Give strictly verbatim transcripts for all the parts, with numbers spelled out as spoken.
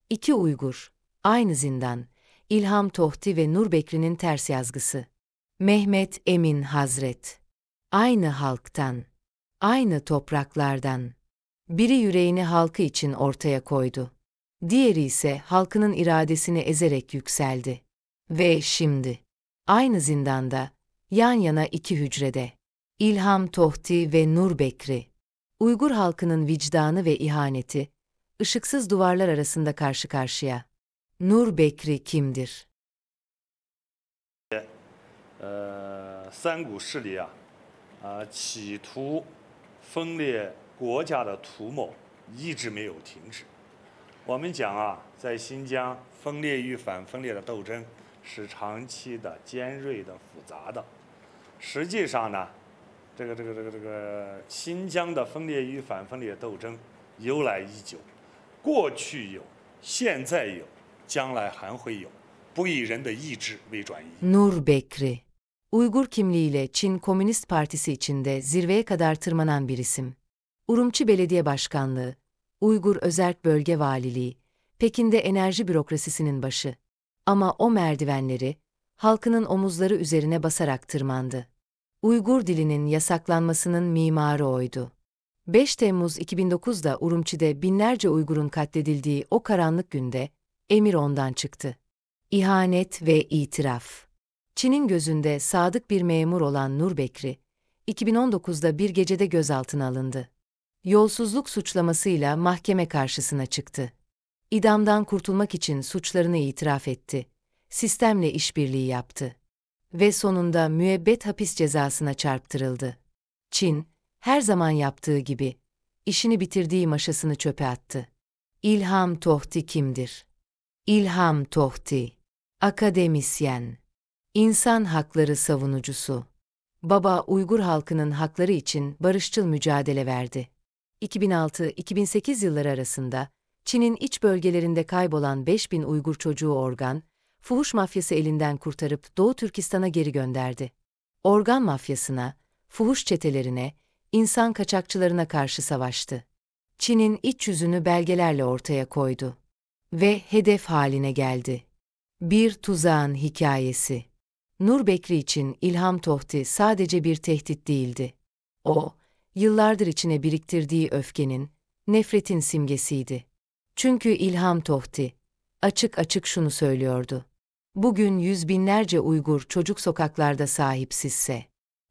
İki Uygur, aynı zindan, İlham Tohti ve Nur Bekri'nin ters yazgısı. Mehmet Emin Hazret. Aynı halktan, aynı topraklardan. Biri yüreğini halkı için ortaya koydu. Diğeri ise halkının iradesini ezerek yükseldi. Ve şimdi, aynı zindanda, yan yana iki hücrede, İlham Tohti ve Nur Bekri. Uygur halkının vicdanı ve ihaneti, ışıksız duvarlar arasında karşı karşıya. Nur Bekri kimdir? 呃，三股势力啊，啊，企图分裂国家的图谋一直没有停止。我们讲啊，在新疆分裂与反分裂的斗争是长期的、尖锐的、复杂的。实际上呢，这个这个这个这个新疆的分裂与反分裂斗争由来已久，过去有，现在有，将来还会有，不以人的意志为转移。 Nur Bekri. Uygur kimliğiyle Çin Komünist Partisi içinde zirveye kadar tırmanan bir isim. Urumçi Belediye Başkanlığı, Uygur Özerk Bölge Valiliği, Pekin'de enerji bürokrasisinin başı. Ama o merdivenleri halkının omuzları üzerine basarak tırmandı. Uygur dilinin yasaklanmasının mimarı oydu. Beş Temmuz iki bin dokuzda Urumçi'de binlerce Uygur'un katledildiği o karanlık günde emir ondan çıktı. İhanet ve itiraf. Çin'in gözünde sadık bir memur olan Nur Bekri, iki bin on dokuzda bir gecede gözaltına alındı. Yolsuzluk suçlamasıyla mahkeme karşısına çıktı. İdamdan kurtulmak için suçlarını itiraf etti. Sistemle işbirliği yaptı. Ve sonunda müebbet hapis cezasına çarptırıldı. Çin, her zaman yaptığı gibi, işini bitirdiği maşasını çöpe attı. İlham Tohti kimdir? İlham Tohti, akademisyen, insan hakları savunucusu. Baba Uygur halkının hakları için barışçıl mücadele verdi. iki bin altı iki bin sekiz yılları arasında Çin'in iç bölgelerinde kaybolan beş bin Uygur çocuğu organ, fuhuş mafyası elinden kurtarıp Doğu Türkistan'a geri gönderdi. Organ mafyasına, fuhuş çetelerine, insan kaçakçılarına karşı savaştı. Çin'in iç yüzünü belgelerle ortaya koydu. Ve hedef haline geldi. Bir tuzağın hikayesi. Nur Bekri için İlham Tohti sadece bir tehdit değildi. O, yıllardır içine biriktirdiği öfkenin, nefretin simgesiydi. Çünkü İlham Tohti, açık açık şunu söylüyordu. Bugün yüz binlerce Uygur çocuk sokaklarda sahipsizse,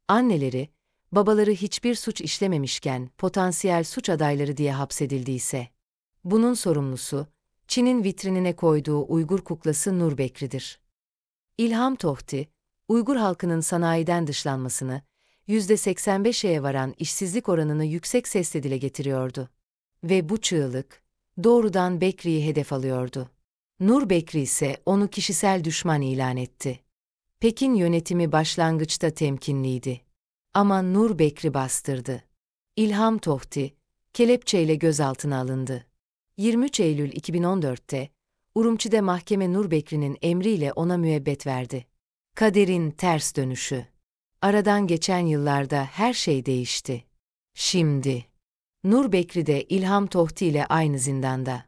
anneleri, babaları hiçbir suç işlememişken potansiyel suç adayları diye hapsedildiyse, bunun sorumlusu, Çin'in vitrinine koyduğu Uygur kuklası Nur Bekri'dir. İlham Tohti, Uygur halkının sanayiden dışlanmasını, yüzde seksen beşe varan işsizlik oranını yüksek sesle dile getiriyordu. Ve bu çığlık, doğrudan Bekri'yi hedef alıyordu. Nur Bekri ise onu kişisel düşman ilan etti. Pekin yönetimi başlangıçta temkinliydi. Ama Nur Bekri bastırdı. İlham Tohti, kelepçeyle gözaltına alındı. Yirmi üç Eylül iki bin on dörtte, Urumçi'de mahkeme Nur Bekri'nin emriyle ona müebbet verdi. Kaderin ters dönüşü. Aradan geçen yıllarda her şey değişti. Şimdi. Nur Bekri de İlham Tohti ile aynı zindanda.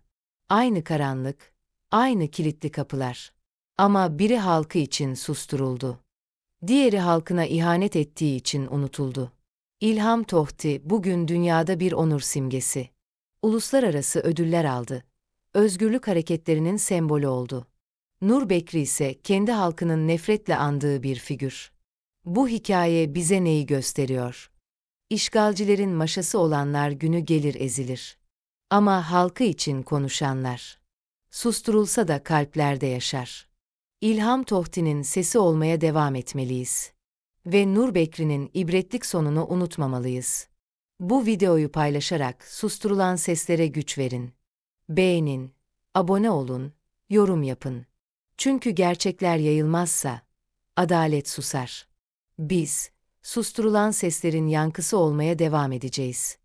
Aynı karanlık, aynı kilitli kapılar. Ama biri halkı için susturuldu. Diğeri halkına ihanet ettiği için unutuldu. İlham Tohti bugün dünyada bir onur simgesi. Uluslararası ödüller aldı. Özgürlük hareketlerinin sembolü oldu. Nur Bekri ise kendi halkının nefretle andığı bir figür. Bu hikaye bize neyi gösteriyor? İşgalcilerin maşası olanlar günü gelir ezilir. Ama halkı için konuşanlar, susturulsa da kalplerde yaşar. İlham Tohti'nin sesi olmaya devam etmeliyiz. Ve Nur Bekri'nin ibretlik sonunu unutmamalıyız. Bu videoyu paylaşarak susturulan seslere güç verin. Beğenin, abone olun, yorum yapın. Çünkü gerçekler yayılmazsa, adalet susar. Biz, susturulan seslerin yankısı olmaya devam edeceğiz.